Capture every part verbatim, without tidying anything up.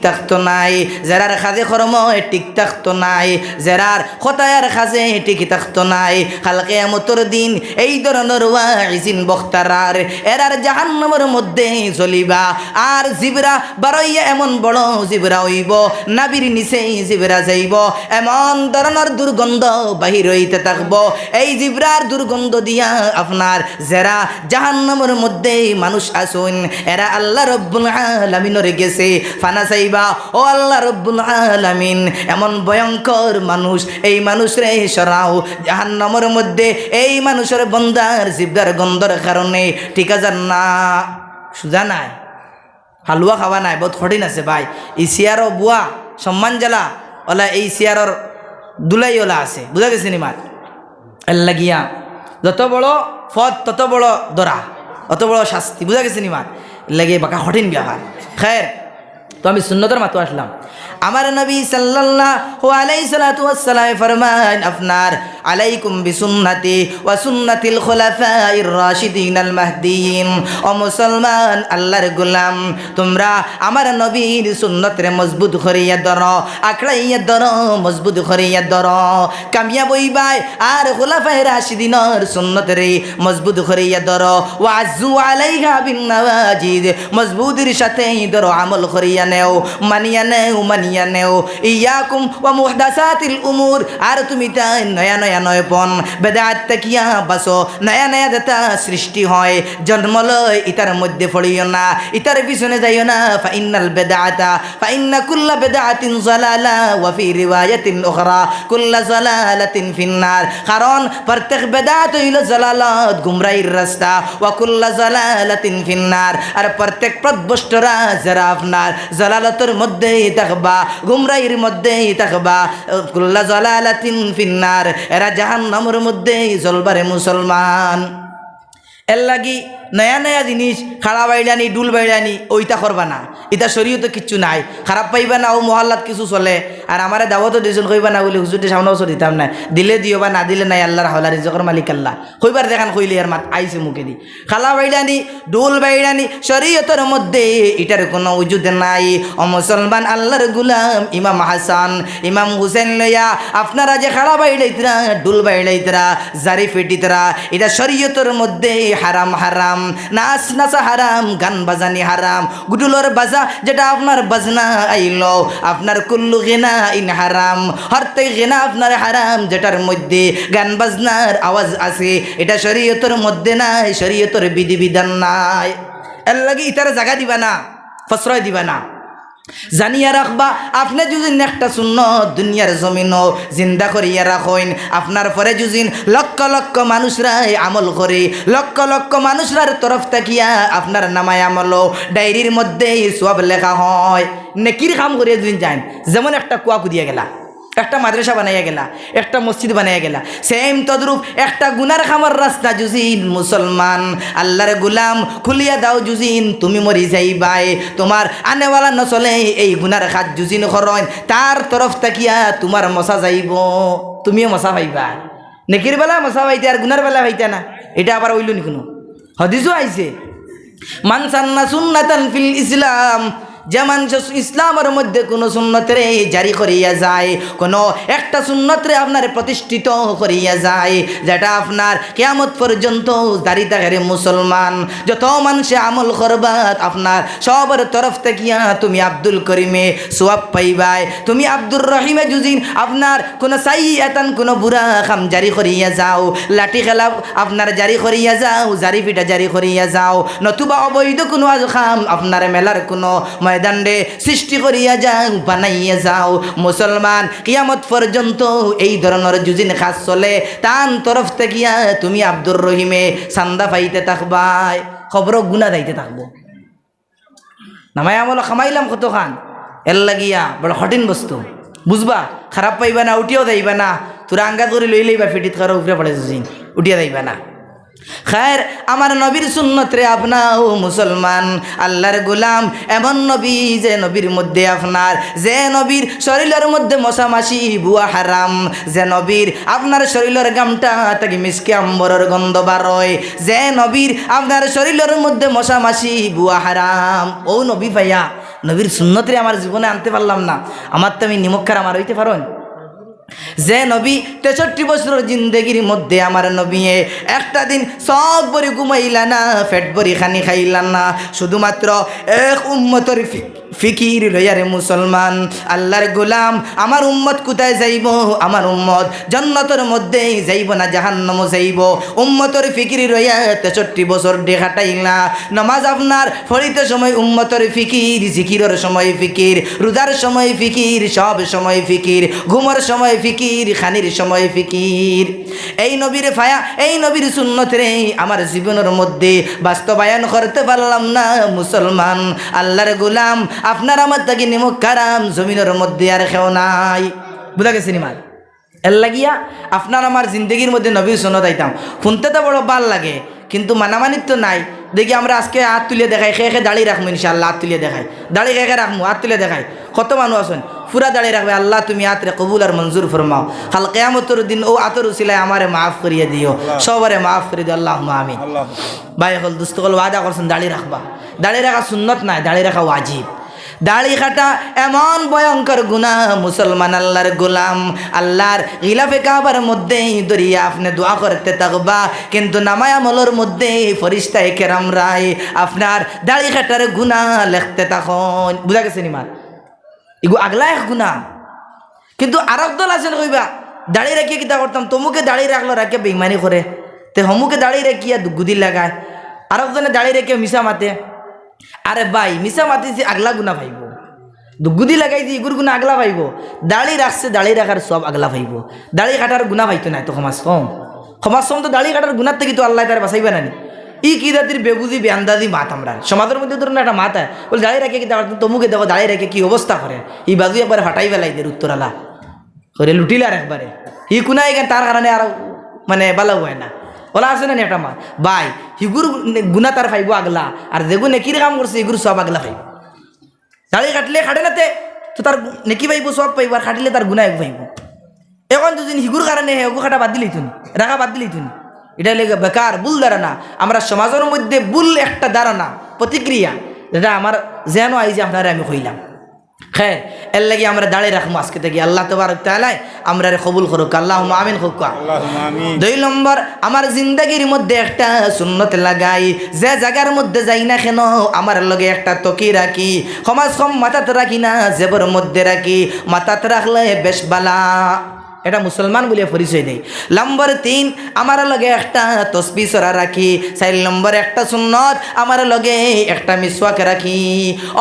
থাকতো নায়, যেরার কাজে কর্মে ঠিক থাকতো নায়, যেরার কথায় আর কাজে ঠিক থাকতো নায়। কাল কিয়ামতর দিন এই ধরনর ওয়াইজিন বক্তারার, এরার জাহান্নামর মধ্যে জ্বলিবা। আর জিবরা বারইয়া এমন বড় জিবরা অইবো, নাভির নিচে জিবরা যাইবো, এমন ধরনর দুর্গন্ধ বাহির অইতে থাকবো। এই জিবরার দুর্গন্ধ দিয়া আপনার যেরা জাহান্নামর মধ্যে মানুষ আছইন, এরা আল্লাহ রব্বুল আলামিনর গেছে ফানা চাইবা, "ও আল্লাহ রব্বুল আলামিন, এমন ভয়ঙ্কর মানুষ, এই মানুষরে সরাও জাহান্নামর মধ্যে, এই মানুষর বন্দার জিবরার গন্ধর কারণে।" ঠিক আছে না? সুজা নায়। হালুয়া খাওয়া নায়, বউত কঠিন আছে ভাই। ই চেয়ারো বওয়া সম্মান যেলা, অলা এই চেয়ারর ধুলাই অলা আছে, বুঝা গেছে নি মাত? এর লাগিয়া যত বড় পদ তত বড় ধরা, অত বড় শাস্তি, বুঝা গেছে নি মাত? এর লাগি বাক্কা কঠিন ব্যাপার। খের, তো আমি সুন্নতর মাতো আসলাম। আমার নবী সাল্লাল্লাহু আলাইহি সালাতু ওয়াসসালামে ফরমাইন, আপনার আলাইকুম বিসুন্নতি ওয়া সুন্নাতিল খুলাফাইর রাশিদিনাল মাহদিয়িন। ও মুসলমান, আল্লাহর গোলাম, তুমরা আমার নবীর সুন্নতরে মজবুত করিয়া ধরো, আঁকড়াইয়া ধরো, মজবুত করিয়া ধরো। কামিয়াব অইবায়। আর খুলাফায়ে রাশিদিনর সুন্নতরে মজবুত করিয়া ধরো। ওয়া আজ্জু আলাইহা বিন নাওয়াজিজ, মজবুতির সাথে ধরো, আমল করিয়া নেও, মানিয়া নেও, মানিয়া নেও। ইয়াকুম ওয়া মুহদাসাতিল উমুর, আর তুমি তাই নয়া নয়া নয়পন, বেদাত থাকিয়া বাঁচো। নয়া নয়া যেটা সৃষ্টি হয়, জন্ম লয়, ইতার মধ্যে পড়িও না, ইতার পিছনে যাইও না। ফাইন্নাল বেদাতা, ফাইন্না কুল্লা বেদাতিন জালালা, ওয়া ফি রিওয়ায়াতিন উখরা, কুল্লা জালালাতিন ফিন্নার। কারণ প্রত্যেক বেদাত অইলো জালালত, গুমরাহির রাস্তা, ওয়া কুল্লা জালালাতিন ফিন্নার। আর প্রত্যেক পথভ্রষ্টরা যেরা আপনার জালালতর মধ্যেই থাকবা, গুমরাহির মধ্যেই থাকবা, কুল্লা জালালাতিন ফিন্নার, এরা জাহান্নামর মধ্যেই জ্বলবারে মুসলমান। এর লাগি নয়া নয়া জিনিস, খাড়া বাইড়ানি, ঢুল বাইড়ানি, ওইটা করবা না। ইতা শরীয়তো কিচ্ছু নাই। খারাপ পাইবা না, অউ মহল্লাত কিছু চলে। আর আমারে দাওয়াতও দিছইন, কইবা না বুলি, হুজুররে সামনে বছর দিতাম না। দিলে দিও বা না দিলে নাই, আল্লাহর হাওলা, রিজকর মালিক আল্লাহ। কইবার যেখান কইলে এর মাত আইছে মুখেদি। খাড়া বাইড়ানি, ঢুল বাইড়ানি, শরীয়তর মধ্যে ইটার কোনো উজুদ নাই। ও মুসলমান, আল্লাহর গুলাম, ইমাম হাসান, ইমাম হুসেন লইয়া আপনারা যে খাড়া বাইড়াইতরা, ঢুল বাইড়াইতরা, জারি ফিটিতরা, ইটা শরীয়তর মধ্যে হারাম, হারাম। নাচ নাচা হারাম, গান বাজানি হারাম। গুডুলর বাজা যেটা আপনার বাজনা আইলো, আপনার কুল্লু গিনা ইন হারাম। হরতে গিনা আপনার হারাম, যেটার মধ্যে গান বাজনার আওয়াজ আছে, ইটা শরীয়তর মধ্যে নাই, শরীয়তর বিধিবিধান নাই। এর লাগি ইতারে জাগা দিবা না, প্রশ্রয় দিবা না। জানিয়া রাখবা, আপনে যুদি একটা সুন্নত দুনিয়ার জমিনো জিন্দা করিয়া রাখইন, আপনার পরে যুদি লক্ষ লক্ষ মানুষরায় আমল করে, লক্ষ লক্ষ মানুষরার তরফ থাকিয়া আপনার নামায় আমলো ডায়েরির মধ্যে সওয়াব লেখা হয়। নেকির কাম করিয়া যুদি যাইন, যেমন একটা কুয়া খুদিয়া গেলা, একটা মাদ্রাসা বানাইয়া গেলা, একটা মসজিদ বানাইয়া গেলা, সেম তদ্রূপ একটা গুনার কামর রাস্তা যুদি মুসলমান, আল্লাহর গুলাম, খুলিয়া দাও যুদি তুমি মরি যাইবায়, তুমার আনেওয়ালা নসলে এই গুনার কাজ যুদি করইন, তার তরফ থাকিয়া তুমার মছা যাইবো, তুমিও মছা পাইবায়। নেকির বেলা মছা পাইতে আর গুনার বেলা পাইতা না, ইটা আবার অইলো নি কুনু? হাদিসও আইছে, "মান সান্না সুন্নাতান ফিল ইসলাম", যে মানুষ ইসলামর মধ্যে কুনু সুন্নতরে জারি করিয়া যায়, কুনু একটা সুন্নতরে আপনার প্রতিষ্ঠিত করিয়া যায়, যেটা আপনার কিয়ামত পর্যন্ত জারি থাকে রে মুসলমান। যত মানষে আমল করবা, আপনার সবর তরফ থাকিয়া তুমি আব্দুল করিমে সওয়াব পাইবায়, তুমি আব্দুর রহিমে যুদি আপনার কুনু সাইয়্যাতান, কুনু বুরা কাম জারি করিয়া যাও, লাঠি খেলা আপনার জারি করিয়া যাও, জারি ফিটা জারি করিয়া যাও, নতুবা অবৈধ কুনু আজ কাম আপনার মেলার কুনু ময়দানরে সৃষ্টি করিয়া যাও, বানাইয়া যাও। মুসলমান, কিয়ামত পর্যন্ত এই ধরনর যুদি কাজ চলে, তান তরফ থাকিয়া তুমি আব্দুর রহিমে চান্দা পাইতে থাকবায়, কবরো গুনা যাইতে থাকবো। নামায় আমলো কামাইলাম কতখান, এর লাগিয়া বড় কঠিন বস্তু। বুঝবা, খারাপ পাইবা না, উঠিয়াও যাইবা না, থুড়া আঙ্গাজ করি লইলেই বা ফিটিত কারো উপরে পড়ে যুদি, উঠিয়া যাইবা না। খায়ের, আমার নবীর সুন্নতরে আপনাও মুসলমান, আল্লাহর গোলাম, এমন নবী যে নবীর মধ্যে আপনার, যে নবীর শরীলর মধ্যে মশা মাছি বুয়া হারাম, যে নবীর আপনার শরীলর গামটা থাকি মিসকে আম্বরর গন্ধ বারয়, যে নবীর আপনার শরীলর মধ্যে মশা মাছি বুয়া হারাম, অউ নবী পাইয়া নবীর সুন্নতরে আমার জীবনে আনতে পারলাম না, আমার তো আমি নিমক হারাম আর অইতে পারইন। যে নবী তেষট্টি বছরর জিন্দেগির মধ্যে আমার নবীয়ে একটা দিন চোখ ভরি ঘুমাইলা না, পেট ভরি খানি খাইলা না, শুধুমাত্র এক উম্মতর ফি-, ফিকির লইয়া রে মুসলমান, আল্লাহর গোলাম, আমার উম্মত কোথায় যাইবো, আমার উম্মত জন্নতর মধ্যে যাইবো না জাহান্নামো যাইবো, উম্মতর ফিকির লইয়া তেষট্টি বছর ডে কাটাইলা। নামাজ আপনার পড়িতে সময় উম্মতর ফিকির, জিকিরর সময় ফিকির, রোজার সময় ফিকির, সব সময় ফিকির, ঘুমর সময় ফিকির, খানির সময় ফিকির। এই নবীর ফায়া, এই নবীর সুন্নতরে আমার জীবনর মধ্যে বাস্তবায়ন করতে পারলাম না। মুসলমান, আল্লাহর গোলাম, আপনার আমার থাকি নিমক হারাম জমিনর মধ্যে আর কেউ নাই। বুঝা গেছে নি মাত? এর লাগিয়া আপনার আমার জিন্দেগির মধ্যে নবীর সুন্নত আইতাম। হুনতে তো বড় ভালা লাগে, কিন্তু মানামানিত তো নাই। দেখি আমরা আজকে আত তুলিয়া দেখাই, কে কে দাড়ি রাখমু ইনশাআল্লাহ, আত তুলিয়া দেখাই। দাড়ি কে কে রাখমু, আত তুলিয়া দেখাই। কত মানুষ আছইন পুরা দাড়ি রাখবায়? আল্লাহ, তুমি আতরে কবুল আর মঞ্জুর ফরমাও। কাল কিয়ামতর দিন অউ আতর উসিলায় আমারে মাফ করিয়া দিও, সবরে মাফ করি দিও, আল্লাহুম্মা আমিন। ভাই অকল, দোস্ত অকল, ওয়াদা করছইন দাড়ি রাখবা। দাড়ি রাখা সুন্নত নায়, দাড়ি রাখা ওয়াজিব। দাড়ি কাটা এমন ভয়ঙ্কর গুনাহ, মুসলমান আল্লাহর গোলাম, আল্লাহর গিলাফে কাবার মধ্যে ধরিয়া আপনে দোয়া করতে থাকবা, কিন্তু নামায় আমলর মধ্যে ফিরিস্তায়ে কেরামরায় আপনার দাড়ি কাটার গুনাহ লেখতে থাকইন। বুঝা গেছে নি মাত? ইগু আগলা এক গুনাহ। কিন্তু আরক দল আছইন কইবা, দাড়ি রাখিয়া কিতা করতাম, তমুকে দাড়ি রাখলো, রাখিয়া বেইমানি করে, তে হমুকে দাড়ি রাখিয়া দুগুদি লাগায়, আরক জনে দাড়ি রাখিয়া মিছা মাতে। আরে ভাই, মিছা মাতিছে আগলা গুনা পাইবো, দুগুদি লাগাইছে ইগুর গুনা আগলা পাইবো, দাড়ি রাখছে দাড়ি রাখার সওয়াব আগলা পাইবো, দাড়ি কাটার গুনা পাইতো নায় তো কমাস কম। কমাস কম তো দাড়ি কাটার গুনার থাকি তো আল্লায় তারে বাঁচাইবা না নি। ই কি জাতির বেবুঝি বেআন্দাজি মাত আমরার সমাজর মধ্যে ধরুন একটা মাত আয়, বলে দাড়ি রাখিয়া কিতা করতাম, তমুকে দেখো দাড়ি রাখিয়া কি অবস্থা করে, ই বাজু একবারে ফাটাই ফালাই দের উত্তরালা। করে লুটিলার একবারে। ই কুনা এখান তার কারণে আর মানে ভালা অয় না। ওলা আছে না নি একটা মাত? ভাই, হিগুর গুনা তার পাইবো আগলা, আর যেগু নেকির কাম করছে, হিগুর সওয়াব আগলা পাইবো। দাড়ি কাটলে কাটে না তে, তো তার নেকি পাইবো, সওয়াব পাইবো, আর কাটিলে তার গুনা এগু পাইবো। এখন যদি হিগুর কারণে হে অগু কাটা বাদ দিলাইতো নি, রাখা বাদ দিলাইতো নি। ইটা অইলে বেকার, ভুল ধারণা। আমরা সমাজর মধ্যে ভুল একটা ধারণা, প্রতিক্রিয়া, যেটা আমার যেন আইজে আপনারে আমি কইলাম। খের, এর লাগি আমরা দাড়ি রাখমু আজকে থাকি। আল্লাহ তাবারক তাআলায় আমরারে কবুল করুক, আল্লাহুম্মা আমিন কউক্কা। আল্লাহুম্মা আমিন। দুই নম্বর, আমার জিন্দেগির মধ্যে একটা সুন্নত লাগাই, যে জাগার মধ্যে যাই না কেন, আমার লগে একটা তকি রাখি, কমাস কম মাথাত রাখি না, জেবর মধ্যে রাখি, মাথাত রাখলে বেশ ভালা। এটা মুসলমান বুলিয়া পরিচয় দেয়। নম্বর তিন, আমার লগে একটা তসবি ছড়া রাখি। চাইর নম্বর একটা সুন্নত, আমার লগে একটা মিসওয়াক রাখি।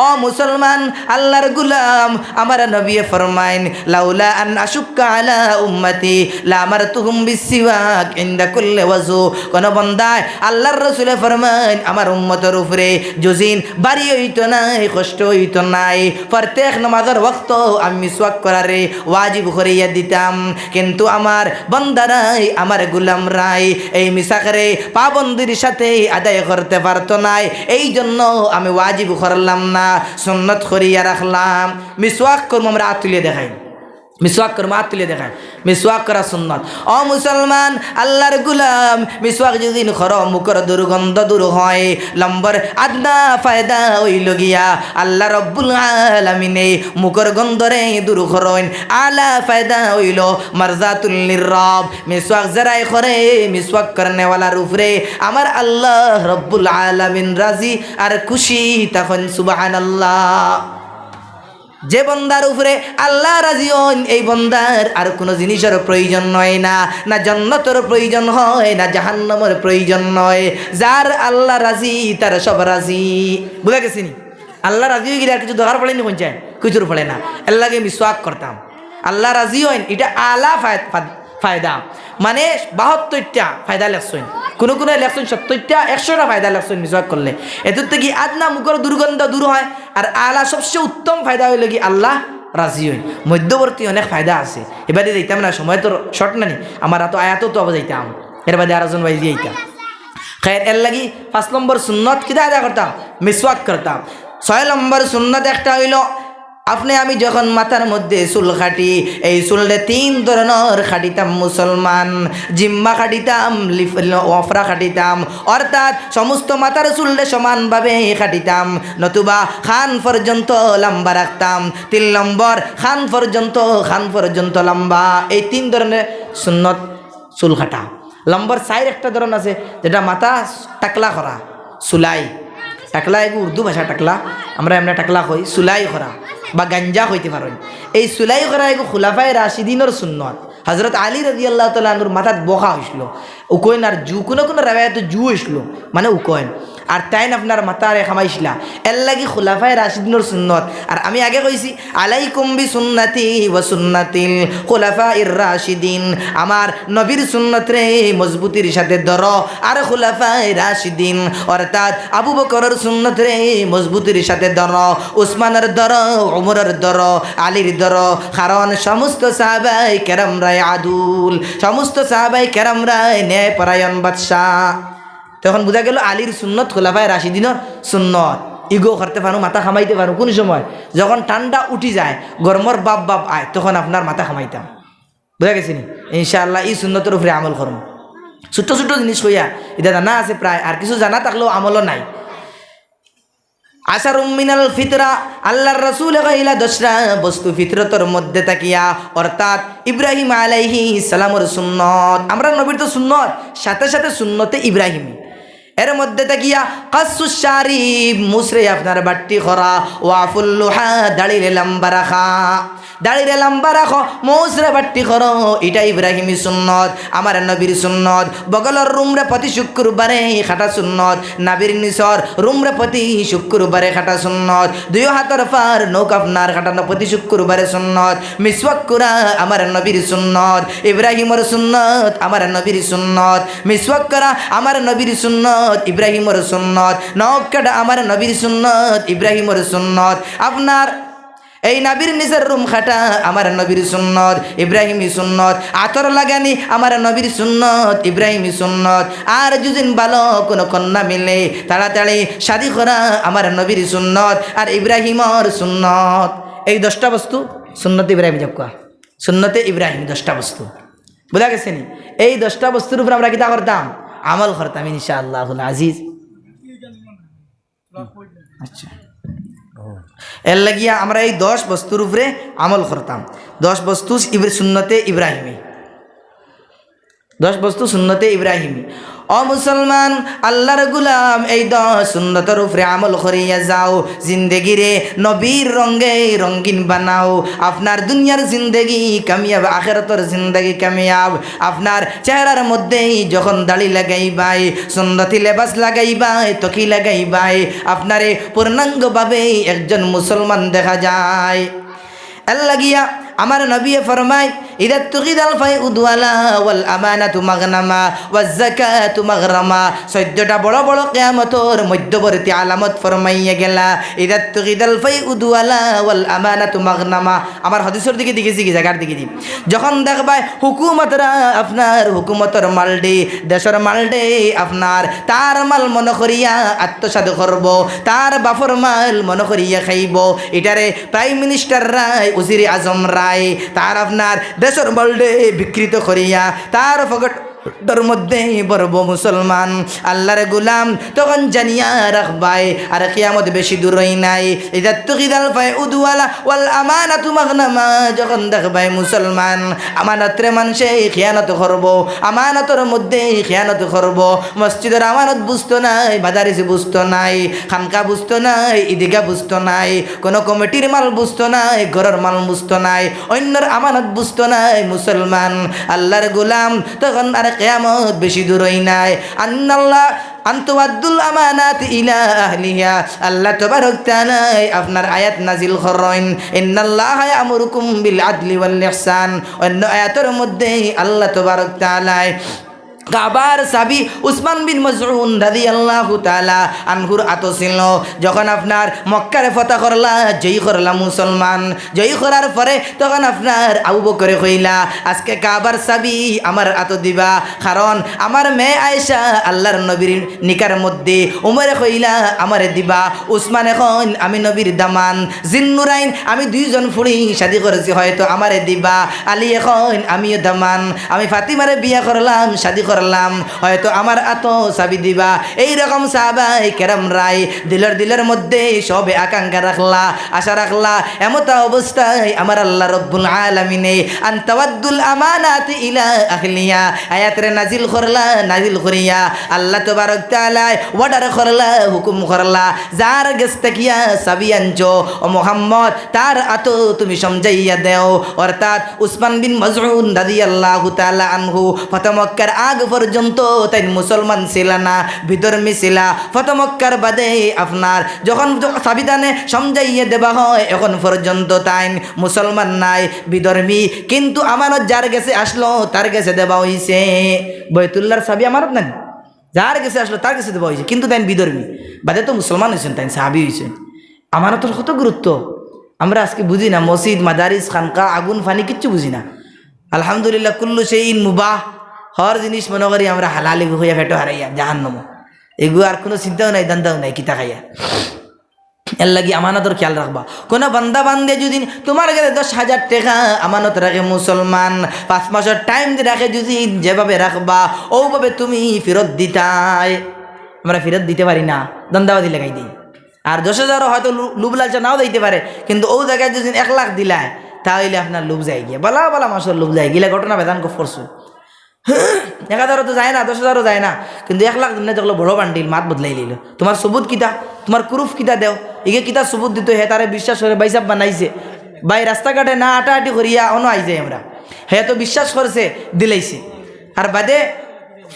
ও মুসলমান, আল্লাহর গুলাম, আমার নবীয়ে ফরমাইন, "লাউলা আন আশুক্কা আলা উম্মতি লাআমারতুহুম বিসসিওয়াক ইনদা কুল্লি ওযু।" কোন বন্দায় আল্লাহর রসুলে ফরমাইন, আমার উম্মতর উপরে যুদিন ভারি অইতো নায়, কষ্ট অইতো নায়, প্রত্যেক নামাজর ওয়াক্ত আমি মিসওয়াক করারে ওয়াজিব করিয়া দিতাম, কিন্তু আমার বন্দারাই, আমার গুলামরাই এই মিসওয়াকরে পাবন্দির সাথে আদায় করতে পারতো নায়, এই জন্য আমি ওয়াজিব করলাম না, সুন্নত করিয়া রাখলাম। মিসওয়াক করমু আমরা, আত তুলিয়া দেখাই। মিসওয়াক করমু, আত তুলিয়া দেখাই। মিসওয়াক করা সুন্নত। ও মুসলমান, আল্লাহর গুলাম, মিসওয়াক যুদিন করো, মুখর দুর্গন্ধ দূর হয়। নম্বর আদনা ফায়দা অইলো গিয়া, আল্লাহ রব্বুল আলামিনে মুখর গন্ধরে দূর করইন। আলা ফায়দা অইলো মারজাতুল লির রব। মিসওয়াক যারায় করে, মিসওয়াক করনেওয়ালার উপরে আমার আল্লাহ রব্বুল আলামিন রাজি আর খুশি থাকইন। সুবহানাল্লাহ। যে বন্দার উপরে আল্লাহ রাজি অইন, এই বন্দার আর কুনু জিনিসর প্রয়োজন অয় না, না জন্নতর প্রয়োজন অয়, না জাহান্নামর প্রয়োজন অয়। যার আল্লাহ রাজি, তার সব রাজি। বুঝা গেছে নি? আল্লাহ রাজি অইগেলে আর কিছু দরকার পড়ে নি? কুন চায়? কিছুর পড়ে না। এর লাগি মিসওয়াক করতাম। আল্লাহ রাজি অইন, ইটা আলা ফায়-, ফায়-, ফায়দা। মানে বাহাত্তরটা ফায়দা লেখছইন, কুনু কুনু লেখছইন সত্তরটা, একশোটা ফায়দা লেখছইন মিসওয়াক করলে। এটার থাকি আদনা মুখর দুর্গন্ধ দূর হয়, আর আলা সবচেয়ে উত্তম ফায়দা অইলো গি আল্লাহ রাজি অইন। মধ্যবর্তী অনেক ফায়দা আছে, এবারে যাইতাম না, সময় তো শর্ট না নি, আমার এত আয়াতও তো আবার যাইতাম, এর বাদে আরো জন ভাই যাইতাম। খের, এর লাগি পাঁচ নম্বর সুন্নত কিতা আদায় করতাম? মিসওয়াক করতাম। ছয় নম্বর সুন্নত একটা অইলো আপনে আমি যখন মাথার মধ্যে চুল কাটি, এই চুলরে তিন ধরনর কাটিতাম মুসলমান। জিম্মা কাটিতাম, লিফ-, ওফরা কাটিতাম, অর্থাৎ সমস্ত মাথার চুলরে সমানভাবে কাটিতাম, নতুবা কান পর্যন্ত লম্বা রাখতাম। তিন নম্বর, কান পর্যন্ত, কান পর্যন্ত লম্বা। এই তিন ধরনের সুন্নত চুল কাটা। নম্বর চাইর একটা ধরন আছে, যেটা মাথা টাকলা করা, চুলাই। টাকলা এগু উর্দু ভাষা টাকলা, আমরা এমনে টাকলা কই, চুলাই করা বা গাঞ্জা কইতে পারইন। এই চুলাই করা এগু খুলাফায়ে রাশিদিনর সুন্নত। হযরত আলী রাদিয়াল্লাহু তাআলা আনহুর মাথাত বকা অইছিল, উকইন আর জু, কুনু কুনু রেওয়ায়েতো জু অইছিল, মানে উকইন। আর তাইন আপনার মাথারে কামাইছিলা, এর লাগি খুলাফায়ে রাশিদিনর সুন্নত। আর আমি আগে কইছি, আলাইকুম বিসুন্নতি ওয়া সুন্নাতিল খুলাফাইর রাশিদিন। আমার নবীর সুন্নতরে মজবুতির সাথে ধরো, আর খুলাফায়ে রাশিদিন অর্থাৎ আবু বকরর সুন্নতরে মজবুতির সাথে ধরো, উসমানর ধরো, উমরর ধরো, আলীর ধরো, কারণ সমস্ত সাহাবায়ে কেরামরাই আদুল, সমস্ত সাহাবায়ে কেরামরাই ন্যায়পরায়ণ বাদশা। তখন বুঝা গেল আলীর সুন্নত, খুলাফায়ে রাশিদিনর সুন্নত। ইগু করতে পারো, মাথা কামাইতে পারো। কোন সময়? যখন ঠান্ডা উঠি যায়, গরমর বাপ বাপ আয়, তখন আপনার মাথা কামাইতাম। বুঝা গেছে নি? ইনশাআল্লাহ, এই সুন্নতর উপরে আমল করমু। ছোট্ট ছোট্ট জিনিস কইয়া, ইটা জানা আছে প্রায়, আর কিছু জানা থাকলেও আমলও নাই। আশারুম মিনাল ফিতরা, আল্লাহর রাসূলে কইলা দশটা বস্তু ফিতরতর মধ্যে থাকিয়া, অর্থাৎ ইব্রাহিম আলাইহিস সালামর সুন্নত। আমরার নবীর তো সুন্নত, সাথে সাথে সুন্নতে ইব্রাহিমী। এর মধ্যে থাকিয়া কাসসুশ শারিব, মুছরে আপনার বাট্টি করা, ওয়াফুল লুহা, দাড়িরে লম্বা রাখা। দাড়িরে লম্বা রাখো, মুছরে বাট্টি করো, ইটা ইব্রাহিমী সুন্নত, আমার নবীর সুন্নত। বগলর রুমরে প্রতি শুক্রবারে কাটা সুন্নত, নাভির নিচর রুমরে প্রতি শুক্রবারে কাটা সুন্নত। দুইও হাতর পার নখ আপনার কাটানো প্রতি শুক্রবারে সুন্নত। মিসওয়াক করা আমার নবীর সুন্নত, ইব্রাহিমর সুন্নত, আমার নবীর সুন্নত। মিসওয়াক করা আমার নবীর সুন্নত, ইব্রাহিমর সুন্নত। নখ কাটা আমার নবীর সুন্নত, ইব্রাহিমর সুন্নত। আপনার এই নাভির নিচর রুম কাটা আমার নবীর সুন্নত, ইব্রাহিমী সুন্নত। আতর লাগানি আমার নবীর সুন্নত, ইব্রাহিমী সুন্নত। আর যুদিন ভালো কোনো কন্যা মিলে, তাড়াতাড়ি শাদি করা আমার নবীর সুন্নত আর ইব্রাহিমর সুন্নত। এই দশটা বস্তু সুন্নতে ইব্রাহিমী যাকুয়া, সুন্নতে ইব্রাহিমী দশটা বস্তু। বুঝা গেছে নি? এই দশটা বস্তুর উপরে আমরা কিতা করতাম? আমল করতাম ইনশাআল্লাহুল আজিজ। আচ্ছা, এর লাগিয়া আমরা এই দশ বস্তুর উপরে আমল করতাম। দশ বস্তু ইব্র-, সুন্নতে ইব্রাহিমী, দশ বস্তু সুন্নতে ইব্রাহিমী। ও মুসলমান, আল্লাহর গুলাম, এই দশ সুন্নতর উপরে আমল করিয়া যাও, জিন্দেগিরে নবীর রঙে রঙিন বানাও। আপনার দুনিয়ার জিন্দেগি কামিয়াব, আখেরাতর জিন্দেগি কামিয়াব। আপনার চেহারার মধ্যে যখন দাড়ি লাগাইবায়, সুন্নতি লেবাস লাগাইবায়, তকি লাগাইবায়, আপনারে পূর্ণাঙ্গভাবে একজন মুসলমান দেখা যায়। এর লাগিয়া আমার নবীয়ে ফরমায়, ইদাত্তুখিদাল ফাইউ দুয়ালা ওয়াল আমানাতু মাগনামা ওয়াজ যাকাতু মাগরামা। চৈদ্দটা বড় বড় কিয়ামতর মধ্যবর্তী আলামত ফরমাইয়া গেলা। ইদাত্তুখিদাল ফাইউ দুয়ালা ওয়াল আমানাতু মাগনামা। আমার হাদিসর দিকে দেখি, কি জাগার দিকে দি। যখন দেখবায় হুকুমতরা আপনার হুকুমতর মালডে, দেশর মালডে আপনার, তার মাল মনে করিয়া আত্মসাৎ করবো, তার বাপর মাল মনে করিয়া খাইবো, ইটারে প্রাইম মিনিস্টাররায়, উজিরে আজমরায়, তার আপনার দেশর মালডে বিকৃত করিয়া, তার পকেট ধর্মর মধ্যে বড় মুসলমান, আল্লাহর গুলাম, তখন জানিয়া রাখবায়, আর কিয়ামত বেশি দূরই নাই। ইদাত্তুখিদাল ফাইউ দুয়ালা ওয়াল আমানাতু মাগনামা, যখন দেখবায় মুসলমান, আমানতরে মানষে খিয়ানত করবো, আমানতর মধ্যে খিয়ানত করবো, মসজিদর আমানত বুঝতো নাই, মাদারিস বুঝতো নাই, খানকা বুঝতো নাই, ইদিগা বুঝতো নাই, কোনো কমিটির মাল বুঝতো নাই, ঘরর মাল বুঝতো নাই, অইন্যর আমানত বুঝতো নাই, মুসলমান, আল্লাহর গুলাম, তখন আর কিয়ামত বেশি দূরই নাই। আন্নাল্লাহ, আন তুআদ্দুল আমানাতি ইলা আহলিহা। আল্লাহ তাবারক তাআলায় আপনার আয়াত নাজিল করইন, ইন্নাল্লাহা ইয়ামুরুকুম বিল আদলি ওয়াল ইহসান। অইন্য আয়াতর মধ্যে আল্লাহ তাবারক তাআলায় কাবার চাবি উসমান বিন মজউন রাদিয়াল্লাহু তাআলা আনহুর আতো ছিল। যখন আপনার মক্কারে ফতহ করলা, জয়ী করলা মুসলমান, জয়ী করার পরে তখন আপনার আবু বকরে কইলা, "আজকে কাবার চাবি আমার আতো দিবা, কারণ আমার মেয়ে আয়েশা আল্লাহর নবীর নিকার মধ্যে।" উমরে কইলা, "আমারে দিবা।" উসমানে কইন, "আমি নবীর দামান।" জিন্নুরাইন, "আমি দুইজন ফুড়ি শাদি করছি, হয়তো আমারে দিবা।" আলীয়ে কইন, "আমিও দামান, আমি ফাতিমারে বিয়া করলাম, শাদি করলাম, হয়তো আমার আতো চাবি দিবা।" এই রকম সাহাবায়ে কেরামরাই দিলর দিলর মধ্যে সবে আকাঙ্ক্ষা রাখলা, আশা রাখলা। এমতা অবস্থায় আমার আল্লাহ রব্বুল আলামিনে আন তাওয়াদ্দুল আমানাতি ইলা আহলিয়া আয়াতরে নাজিল করলা, নাজিল করিয়া আল্লাহ তবারক তাআলায় অর্ডার করলা, হুকুম করলা, যার গেছ থাকিয়া চাবি আনছো, ও মোহাম্মদ, তার আতো তুমি সমঝাইয়া দেও। অর্থাৎ উসমান বিন মজউন রাদিয়াল্লাহু তাআলা আনহু ফতহ মক্কার আগ পর্যন্ত তাইন মুসলমান ছিলা না, বিধর্মী ছিলা। ফতহ মক্কার বাদে আপনার যখন চাবি তানে সমঝাইয়া দেবা হয়, এখন পর্যন্ত তাইন মুসলমান নায়, বিধর্মী। কিন্তু আমানত যার গেছে আসলো, তার গেছে দেবা অইছে। বয়তুল্লাহর চাবি আমানত নায়, যার গেছে আসলো, তার গেছে দেবা অইছে, কিন্তু তাইন বিধর্মী। বাদে তো মুসলমান অইছইন, তাইন সাহাবি অইছইন। আমানতর কত গুরুত্ব আমরা আজকে বুঝি না। মসজিদ, মাদারিস, খানকা, আগুন, পানি কিচ্ছু বুঝি না। আলহামদুলিল্লাহ, কুল্লু শাইইন মুবাহ, হর জিনিস মনো করি আমরা হালাল, এগু খাইয়া পেটো হারাইয়া জাহান্নামো। এগু আর কুনু চিন্তাও নাই, ধান্দাও নাই, কিতা খাইয়া। এর লাগি আমানতর খেয়াল রাখবা। কুনু বান্দা বান্দিয়ে যুদি তুমার গেছে দশ হাজার টেকা আমানত রাখে মুসলমান, পাঁচ মাসর টাইম দি রাখে যুদি, যেভাবে রাখবা, অউভাবে তুমি ফিরত দিতায়। আমরা ফিরত দিতে পারি না, ধান্দাবাজি লাগাই দেই। আর দশ হাজারও হয়তো লু-, লুভ লালসা নাও যাইতে পারে, কিন্তু অউ জাগাত যুদি এক লাখ দিলায়, তা অইলে আপনার লুভ যায়গি। বালা বালা মানষর লুভ যায়গি, ইলা ঘটনা বেজান গফ করছইন। এক হাজারও তো যায় না, দশ হাজারও যায় না, কিন্তু এক লাখ দিমুনে দেখলো বড় বান্ডিল, মাত বদলাইলিলো। তুমার সবুত কিতা? তুমার proof কিতা দেও? ইগে কিতা সবুত দিতো? হে তারে বিশ্বাস করি ভাইসাব বানাইছে। ভাই রাস্তাঘাটে না আটাআটি করিয়া অনো আইযাই আমরা। হে তো বিশ্বাস করছে, দিলাইছে। আর বাদে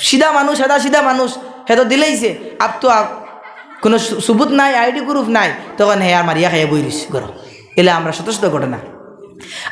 সিধা মানুষ, সাদা সিধা মানুষ, হে তো দিলাইছে। আপ তো আপ, কুনু সু-, সবুত নাই, আইডি proof নাই, তখন হে আর মারিয়া খাইয়া বই রইছে ঘরো। ইলা আমরা শত শত ঘটনা।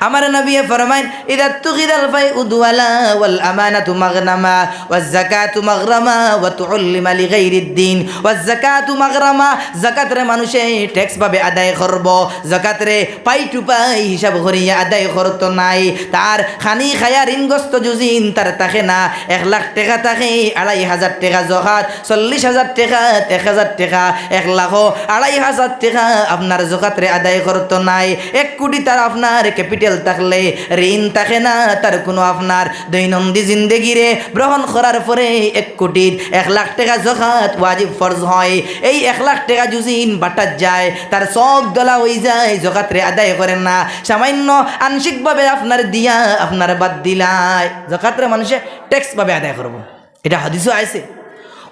আমার নবীয়ে ফরমাইন, "ইযা তুখিযাল ফাইউ দুওয়ালা ওয়াল আমানাতু মাগনামা ওয়াজ যাকাতু মাগরামা ওয়া তুউল্লিমা লিগাইরিদ দীন।" ওয়াজ যাকাতু মাগরামা, যাকাতরে মানুষে tax ভাবে আদায় করবো, যাকাতরে পাই টু পাই হিসাব করিয়া আদায় করতো নায়। তার খানি খায়া ঋণগ্রস্ত যুদি তার থাকে না, এক লাখ টেকা থাকে, আড়াই হাজার টেকা যাকাত, চল্লিশ হাজার টেকা, এক হাজার টেকা, এক লাখো আড়াই হাজার টেকা আপনার যাকাতরে আদায় করতো নায়। এক কোটি তার আপনার capital থাকলে ঋণ থাকে না, তার কুনু আপনার দৈনন্দিন জিন্দেগিরে গ্রহণ করার পরে এক কোটির এক লাখ টেকা যাকাত ওয়াজিব ফরজ হয়। এই এক লাখ টেকা যুদি বাটাত যায়, তার চউখ ধলা অইযায়, যাকাতরে আদায় করে না, সামান্য আংশিকভাবে আপনার দিয়া আপনার বাদ দিলায়। যাকাতরে মানুষে tax ভাবে আদায় করবো, ইটা হাদিসো আইছে।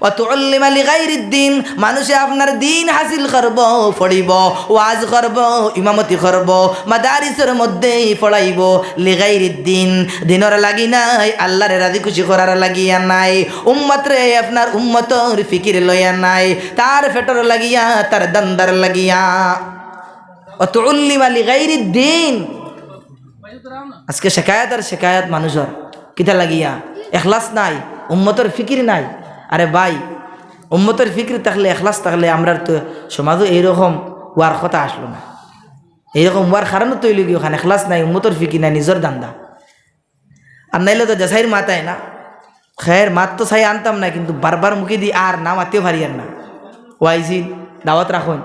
ওয়া তুউল্লিমা লিগাইরিদ দীন, মানুষে আপনার দীন হাসিল করবো, পড়িবো, ওয়াজ করবো, ইমামতি করবো, মাদারিসর মধ্যে পড়াইবো, লিগাইরিদ দীন, দীনর লাগি নায়, আল্লারে রাজি খুশি করার লাগিয়া নায়, উম্মতরে আপনার উম্মতর ফিকির লইয়া নায়, তার পেটর লাগিয়া, তার ধান্দার লাগিয়া। ওয়া তুউল্লিমা লিগাইরিদ দীন। আজকে শেকায়াত আর শেকায়াত মানষর। কিতা লাগিয়া? এখলাস নাই, উম্মতর ফিকির নাই। আরে ভাই, উম্মতর ফিকির থাকলে, এখলাস থাকলে আমরার তো সমাজো এইরকম অওয়ার কথা আছলো না। এইরকম অওয়ার কারণ তো অইলোগি অখান এখলাস নাই, উম্মতর ফিকির নাই, নিজর ধান্দা। আর নাইলে তো যাচাইর মাত আয় না। খের মাত তো চাই আনতাম না, কিন্তু বারবার মুখেদি আর না মাতিও পারিয়ার না। ওয়াইজি দাওয়াত রাখইন,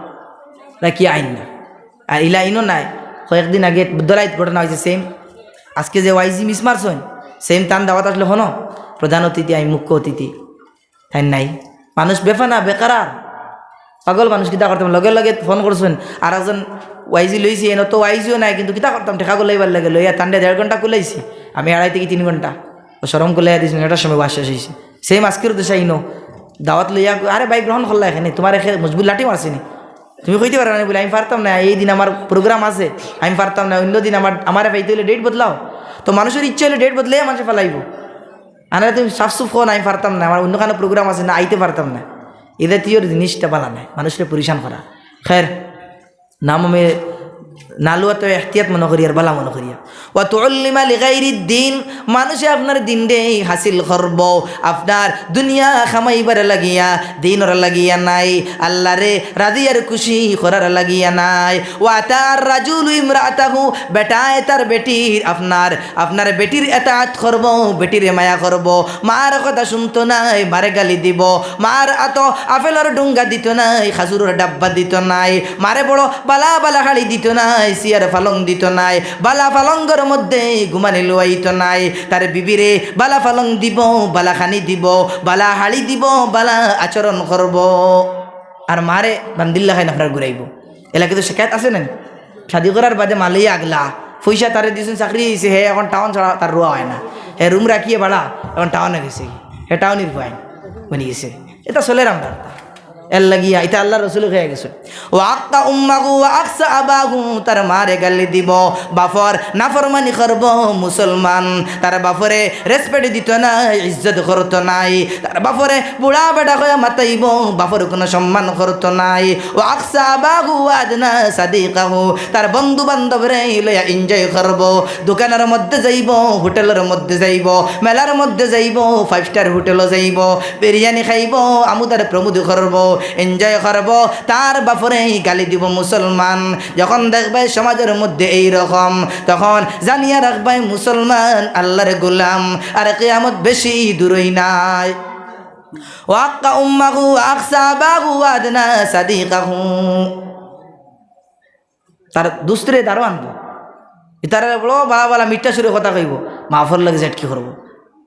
রাখিয়া আইন না। আর ইলা ইনো নায়, কয়েকদিন আগে দলাইত ঘটনা অইছে, same। আজকে যে ওয়াইজি miss মারছইন, same তান দাওয়াত আছলো, হনো, প্রধান অতিথি, আমি মুখ্য অতিথি। তাইন নাই। মানুষ বেফানা, বেকারার। পাগল মানুষ কিতা করতাম? লগে লগে ফোন করছইন, আর একজন ওয়াইজি লইছি, এনো তো ওয়াইজিও নাই, কিন্তু কিতা করতাম? টেকা কুলাইবার লাগি লইয়া তানরে দেড় ঘন্টা কুলাইছি। আমি আড়াই থাকি তিন ঘন্টা। ও শরম কুলাইয়া দিছইন, নয়টার সময় ওয়াজ শেষ অইছে। Same আজকের উদ্দেশ্যে ইনো। দাওয়াত লইয়া, "আরে ভাই, গ্রহণ করলা কেনে? তুমারে কে মজবুত লাঠি মারছে নি? তুমি কইতে পারো না?" বুলে, "আমি পারতাম না, এই দিন আমার program আছে, আমি পারতাম না, অন্য দিন আমার, আমারে পাইতে অইলে date বদলাও।" তো মানষর ইচ্ছা অইলে date বদলাইয়া মানষে ফালাইবো। আনারে তুমি সাফ সুফ কও না, "আমি পারতাম না, আমার অন্য কানো program আছে, না আইতে পারতাম না।" এ জাতীয় জিনিসটা বালা নায়, মানষরে পরেশান করা। খের, নাম আমি নালুয়া তো এহতিয়াত মনো করিয়ার, বালা মনো করিয়ার। ওয়া তুআল্লিমা লিগাইরিদ দিন, মানুষে আপনার দিনরে হাসিল করবো, আপনার দুনিয়া কামাইবার লাগিয়া, দিনর লাগিয়া নায়, আল্লারে রাজি আর খুশি করার লাগিয়া নায়। ওয়া আতাআর রাজুলু ইমরাআতাহু, বেটায় তার বেটির, আপনার, আপনার বেটির এতাআত করবো, বেটিরে মায়া করবো, মার কথা শুনতো নায়, মারে গালি দিবো, মার আতো আপেলর ডুঙ্গা দিতো নায়, খাজুরর ডাব্বা দিতো নায়, মারে বড় বালা বালা হাড়ি দিতো নায়, সিয়ার ফালং দিতো নায়, বালা ফালংগর মধ্যে ঘুমানি লুয়াইতো নায়। তার বিবিরে বালা ফালং দিবো, বালা খানি দিবো, বালা হাড়ি দিবো, বালা আচরণ করবো। আর মারে বান্দিল্লা খাইন আপনার ঘুরাইবো। এলাকাত তো শিকায়ত আছে না? শাদি করার বাদে মালিয়ে আগলা, পয়সা তারে দিছইন, চাকরি অইছে, হে এখন টাউন ছাড়া তার রুয়া অয় না। হে রুম রাখিয়ে ভাড়া, এখন টাউনে গেছে, হে টাউনির পুয়াইন বনি গেছে। ইতা চলের আমরার। এর লাগিয়া ইতা আল্লার রসুলে কইয়া গেছইন। ওয়া আক্কা উম্মাহু ওয়া আকসা আবাহু, তার মারে গালি দিবো, বাপর নাফরমানি করবো মুসলমান, তার বাপরে রেসপেক্ট দিতো নায়, ইজ্জত করতো নায়, তার বাপরে বুড়া বেটা কইয়া মাতাইবো, বাপর কুনু সম্মান করতো নায়। ওয়া আকসা আবাহু ওয়া আদনা সাদিকাহু, তার বন্ধু বান্ধবরে লইয়া এনজয় করবো, দোকানর মধ্যে যাইবো, হোটেলর মধ্যে যাইবো, মেলার মধ্যে যাইবো, ফাইভ স্টার হোটেলো যাইবো, বিরিয়ানি খাইবো, আমোদ আর প্রমোদ করবো, এনজয় করবো। তার বাপরে গালি দিবো মুসলমান। যখন দেখবায় সমাজর মধ্যে এই রকম, তখন জানিয়া রাখবায় মুসলমান আল্লার গোলাম, আর কিয়ামত বেশি দূরই নায়। ওয়া আক্কা উম্মাহু ওয়া আকসা আবাহু ওয়া আদনা সাদিকাহু। তার দুস্তরে দারো আনবো। ইতারে বড় বালা বালা মিঠা সুরে কথা কইবো। মা বাপর লগে জেটকি করবো।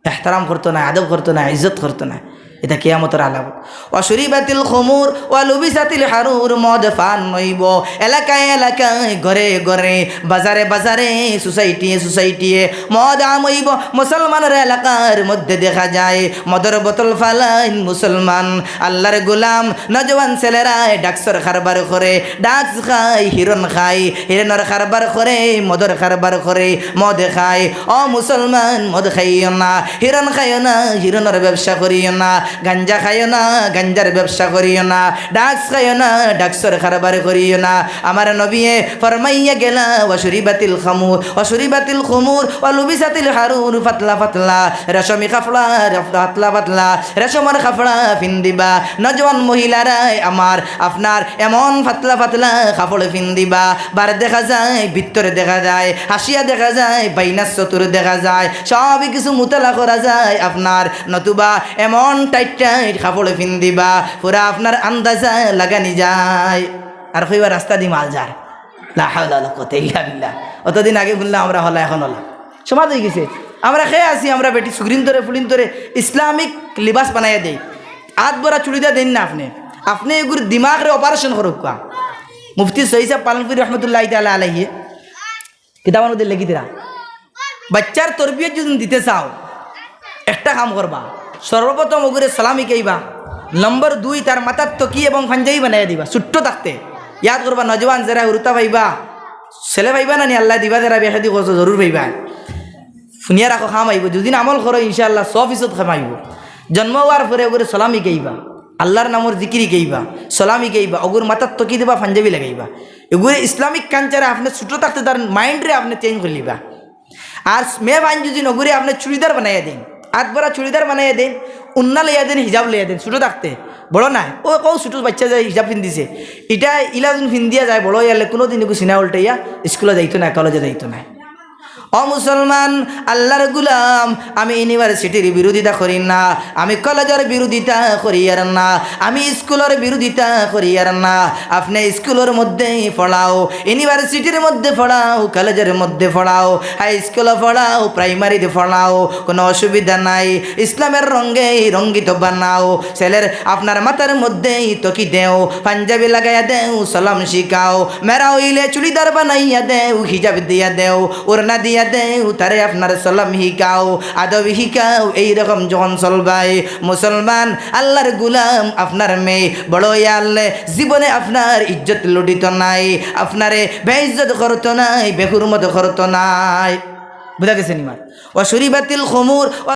এহতারাম করতো নায়, আদব করতো নায়, ইজ্জত করতো নায়। ইতা কিয়ামতর আলামত। ওয়া শুরিবাতিল খুমুর ওয়া লুবিসাতিল হারুর, মদ পান অইবো। এলাকায় এলাকায়, ঘরে ঘরে, বাজারে বাজারে, সোসাইটিয়ে সোসাইটিয়ে মদ আম অইবো। মুসলমানর এলাকার মধ্যে দেখা যায় মদর বোতল ফালাইন মুসলমান। আল্লার গোলাম, নজওয়ান ছেলেরায় ড্রাগসর কারবার করে, ড্রাগস খায়, হিরন খায়, হিরনর কারবার করে, মদর কারবার করে, মদ খায়। ও মুসলমান, মদ খাইও না, হিরন খাইও না, হিরনর ব্যবসা করিও না, গাঞ্জা খাইও না, গাঞ্জার ব্যবসা করিও না, ড্রাগস খাইও না, ড্রাগসর কারবার করিও না। আমার নবিয়ে ফরমাইয়া গেলা, ওয়া শুরিবাতিল খামুর, ওয়া শুরিবাতিল খুমুর, ওয়া লুবিসাতিল হারুর, পাতলা পাতলা রেশমি কাপড়া, রেফ-, পাতলা পাতলা রেশমর কাপড়া ফিন্দিবা। নজওয়ান মহিলারায় আমার আপনার এমন পাতলা পাতলা কাপড় ফিন্দিবা, বার দেখা যায়, ভিতরে দেখা যায়, হাসিয়া দেখা যায়, বাইনার চতুর দেখা যায়, সবই কিছু মুতালা করা যায় আপনার। নতুবা এমন টাইট টাইট কাপড় ফিন্দিবা, পুরা আপনার আন্দাজা লাগানি যায়। আর কইবা রাস্তা দি মাল যার। লা হাওলা ওয়ালা কুওয়াতা ইল্লা বিল্লাহ। অতদিন আগে হুনলাম আমরা হলা, এখন হলা। সমাজ অই গেছে। আমরা কে আছি, আমরা বেটি সুগরিন ধরে, ফুলিন ধরে ইসলামিক লিবাস বানাইয়া দেই। আত ভরা চুড়িদার দেইন না আপনে। আপনে এগুর দিমাগরে অপারেশন করউক্কা। মুফতি সৈয়দ সাহেব পালনপুরি রহমতুল্লাহি তাআলা আলাইহি কিতাবর মধ্যে লেখি দিরা, বাচ্চার তরবিয়ত যদি দিতে চাও, একটা কাম করবা, সর্বপ্রথম ওগুরে সালাম হিকাইবা, নম্বর দুই, তার মাথার টকি এবং পাঞ্জাবি বানাইয়া দিবা, ছোট্ট থাকতে। ইয়াদ করবা, নজওয়ান যেরা হুরুতা পাইবা, ছেলে পাইবা না নি, আল্লায় দিবা, যেরা বিয়া শাদি করছো, জরুর পাইবা। হুনিয়া রাখো, কাম আইবো। যুদি আমল করো, ইনশাআল্লাহ, সব ইজ্জত কাম আইবো। জন্ম অওয়ার পরে ওগুরে সালাম হিকাইবা, আল্লার নামর জিকির হিকাইবা, সালাম হিকাইবা, ওগুর মাথার টকি দিবা, পাঞ্জাবি লাগাইবা। এগুরে ইসলামিক কালচারে আপনে ছোট থাকতে তার মাইন্ডরে আপনে চেঞ্জ করিলিবা। আর মেয়ে বাইন যদি নগুরে আপনে চুড়িদার বানাইয়া দেইন, আত ভরা চুড়িদার বানাইয়া দেইন, উন্না লইয়া দেইন, হিজাব লইয়া দেইন, ছোট থাকতে, বড় নায়, ও কও ছোট বাচ্চা যায় হিজাব ফিন্দিছে, ইটা ইলা যদি ফিন্দিয়া যায়, বড় অইয়ালে কুনুদিন এগু সিনা উল্টাইয়া স্কুলো যাইতো নায়, কলেজো যাইতো নায়। ও মুসলমান, আল্লার গুলাম, আমি ইউনিভার্সিটির বিরোধিতা করি না, আমি কলেজর বিরোধিতা করিয়ার না, আমি স্কুলর বিরোধিতা করিয়ার না। আপনে স্কুলর মধ্যে পড়াও, ইউনিভার্সিটির মধ্যে পড়াও, কলেজর মধ্যে পড়াও, হাই স্কুলো পড়াও, প্রাইমারিত পড়াও, কুনু অসুবিধা নাই। ইসলামর রঙে রঙ্গিত বানাও। ছেলের আপনার মাথার মধ্যে টকি দেও, পাঞ্জাবি লাগাইয়া দেও, সালাম হিকাও। মেয়েরা অইলে চুড়িদার বানাইয়া দেও, হিজাব দিয়া দেও, ওড়না দিয়া দেও, তারে আপনার সালাম হিকাও, আদব হিকাও। এই রকম যখন চলবায়, মুসলমান, আল্লার গুলাম, আপনার মেয়ে বড় অইয়া আল্লে জীবনে আপনার ইজ্জত লুটিতো নায়, আপনারে বেইজ্জত করতো নায়, বেহুরমত করতো নায়। বুঝা গেছে নি মাত? ওয়া শুরিবাতিল খুমুর ওয়া